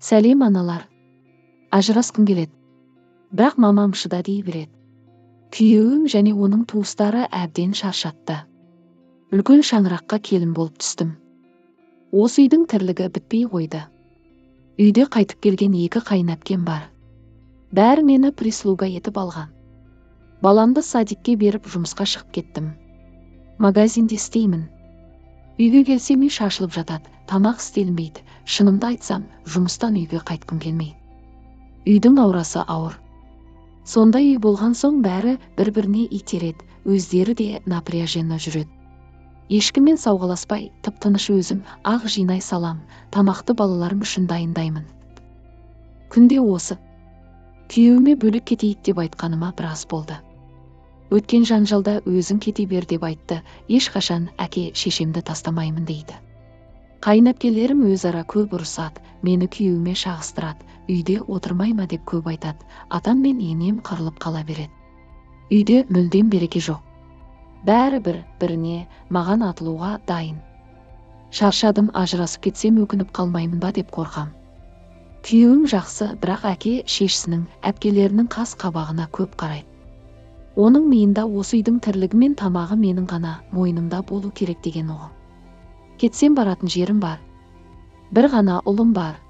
Сәлем, аналар. Ажырасқым келеді. Бірақ мамам шыда дей береді. Күйеуім және оның туыстары әбден шаршатты. Үлкен шаңыраққа келін болып түстім. Осы үйдің тірлігі бітпей қойды. Үйде қайтып келген екі қайынәпкем бар. Бәрі мені прислуга етіп алған. Баламды садикке беріп, жұмысқа шығып кеттім. Магазинде істеймін. Үйге келсем, үй шашылып жатады, тамақ істелінбейді. Шынымды айтсам, жұмыстан үйге қайтқым келмейді. Үйдің аурасы ауыр. Сондай үй болған соң, бәрі бір-біріне итереді, өздері де напряженно жүреді. Ешкіммен сауғаласпай, тып-тыныш өзім ақ жинай салам, тамақты балаларым үшін дайындаймын. Күнде осы. Күйеуіме бөлек кетейік деп айтқаныма біраз болды. Өткен жанжалда өзің кете бер деп айтты, ешқашан әке шешемді тастамаймын дейді. Қайынәпкелерім өзара көп ұрысады, мені күйеуіме шағыстырады, үйде отырмай ма деп көп айтады. Атам мен енем қырылып қала береді. Үйде мүлдем береке жоқ. Бәрі бір біріне, маған атылуға дайын. Шаршадым, ажырасып кетсем, өкініп қалмаймын ба деп қорқам. Күйеуім жақсы, бірақ әке шешесінің, әпкелерінің қас қабағына көп қарайды. Оның миында осы үйдің тірлігі мен тамағы менің ғана мойнымда болу керек деген ұғым. Кетсем, баратын жерім бар. Бір ғана ұлым бар.